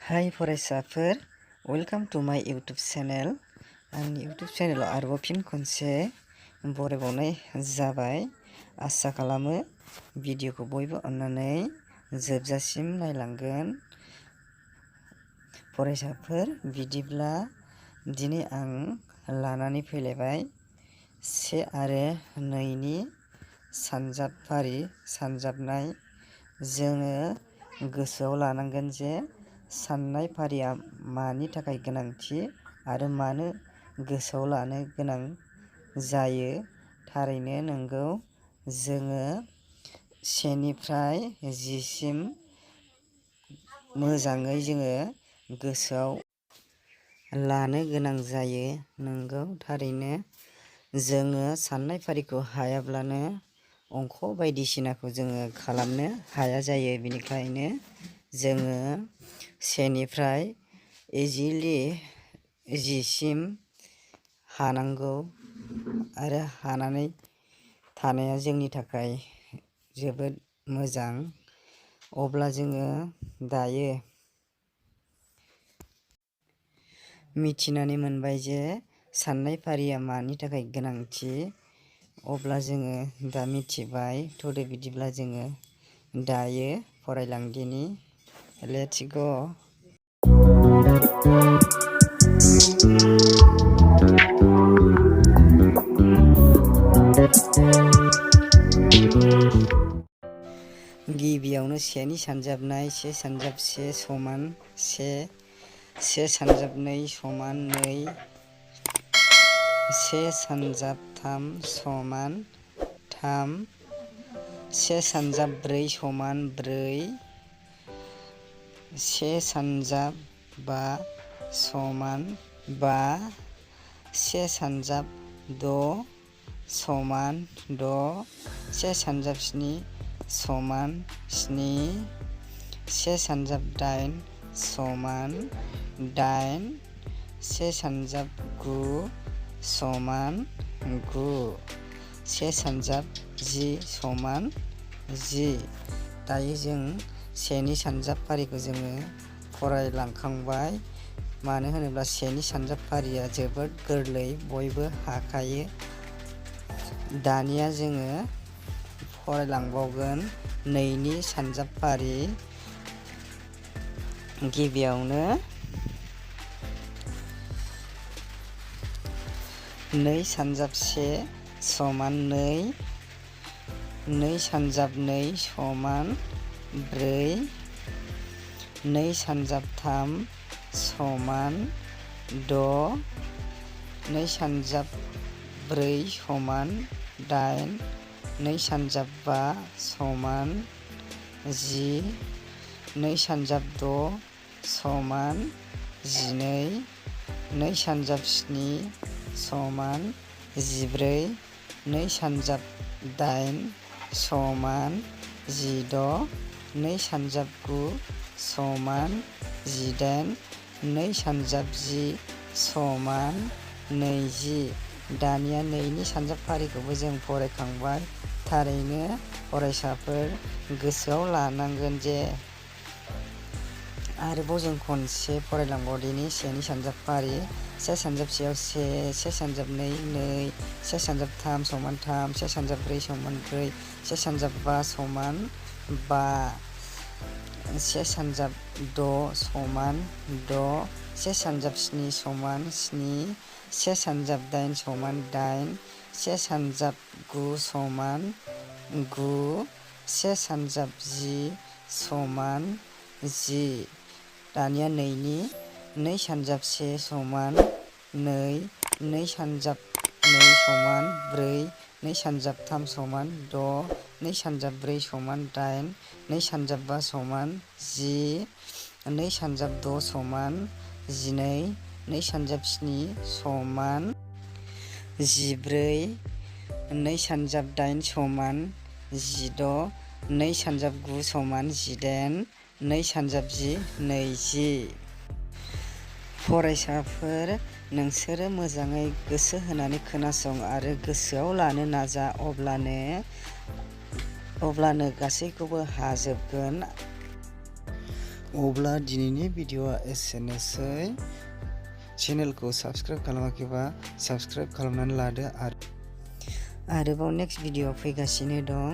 हाय फरायसाफोर, welcome to माय यूट्यूब चैनल। आंनि यूट्यूब चैनेलाव आरोबाव फिन खनसे बरायबावनाय जाबाय। आसा खालामो भिडिअखौ बयबो अननानै जोबजासिम नायलांगोन। फरायसाफोर, बिदिब्ला दिनै आं लानानै फैलायबाय 1 आरो 2 नि सानजाब फारि सानजाबनाय। जोङो गोसोआव लानांगोन जे साननाय फारिया मानि थाखाय गोनांथि आरो मानो गोसोआव लानो गोनां जायो। थारैनो नंगौ, जोङो 1 निफ्राय 10 सिम मोजाङै जोङो गोसोआव लानो गोनां जायो। नंगौ, थारैनो जोङो साननाय फारिखौ हायाब्लानो अंख बायदिसिनाखौ जोङो खालामनो हाया जायो। बेनिखायनो जोङो 1 निफ्राय इजिलि 10 सिम हानांगौ आरो हानानै थानाया जोंनि थाखाय जोबोद मोजां। अब्ला जोङो दायो मिथिनानै मोनबाय जे साननाय फारिया मानि थाखाय गोनांथि। अब्ला जोङो दा मिथिबाय। थ'दो बिदिब्ला जोङो दायो फरायलांदिनि। Let's go. गिबियावनो 1 नि सानजाबनाय 1 सानजाब 1 समान 1, 1 सानजाब 2 समान 2, 1 सानजाब 3 समान 3, 1 सानजाब 4 समान 4, 1 सानजाब 5 समान 5, 1 सानजाब 6 समान 6, 1 सानजाब 7 समान 7, 1 सानजाब 8 समान 8, 1 सानजाब 9 समान 9, 1 सानजाब 10 समान 10। दायो जों 1 नि सानजाब फारिखौ जोङो फरायलांखांबाय। मानो होनोब्ला 1 नि सानजाब फारिया जोबोद गोरलै, बयबो हाखायो। दानिया जोङो फरायलांबावगोन 2 नि सानजाब फारि। गिबियावनो 2 सानजाब 1 समान 2, 2 सानजाब 2 समान 4, 2 सानजाब 3 समान 6, 2 सानजाब 4 समान 8, 2 सानजाब 5 समान 10, 2 सानजाब 6 समान 12, 2 सानजाब 7 समान 14, 2 सानजाब 8 समान 16, 2 सानजाब 9 समान 18, 2 सानजाब 10 समान 20। दानिया 2 नि सानजाब फारिखौबो जों फरायखांबाय। थारैनो फरायसाफोर, गोसोआव लानांगोन जे आरोबाव जों खनसे फरायलांबावदिनि 1 नि सानजाब फारि। 1 सानजाब 1 आव 1, 1 सानजाब 2 2, 1 सानजाब 3 समान 3, 1 सानजाब 4 समान 4, 1 सानजाब 5 समान 5, 1 सानजाब 6 समान 6, 1 सानजाब 7 समान 7, 1 सानजाब 8 समान 8, 1 सानजाब 9 समान 9, 1 सानजाब 10 समान 10। दानिया 2 नि 2 सानजाब 1 समान 2, 2 सानजाब 2 समान 4, 2 सानजाब 3 समान 6, 2 सानजाब 4 समान 8, 2 सानजाब 5 समान 10, 2 सानजाब 6 समान 12, 2 सानजाब 7 समान 14, 2 सानजाब 8 समान 16, 2 सानजाब 9 समान 18, 2 सानजाब 10 20। फरायसाफोर, नोंसोरो मोजाङै गोसो होनानै खोनासं आरो गोसोआव लानो नाजा। अब्लानो गासैखौबो हाजोबगोन। अब्ला दिनैनि भिडिअआ एसेनोसै। चेनेलखौ साबस्क्राइब खालामाखैबा साबस्क्राइब खालामनानै लादो आरोबाव नेक्स्ट भिडिअ फैगासिनो दं।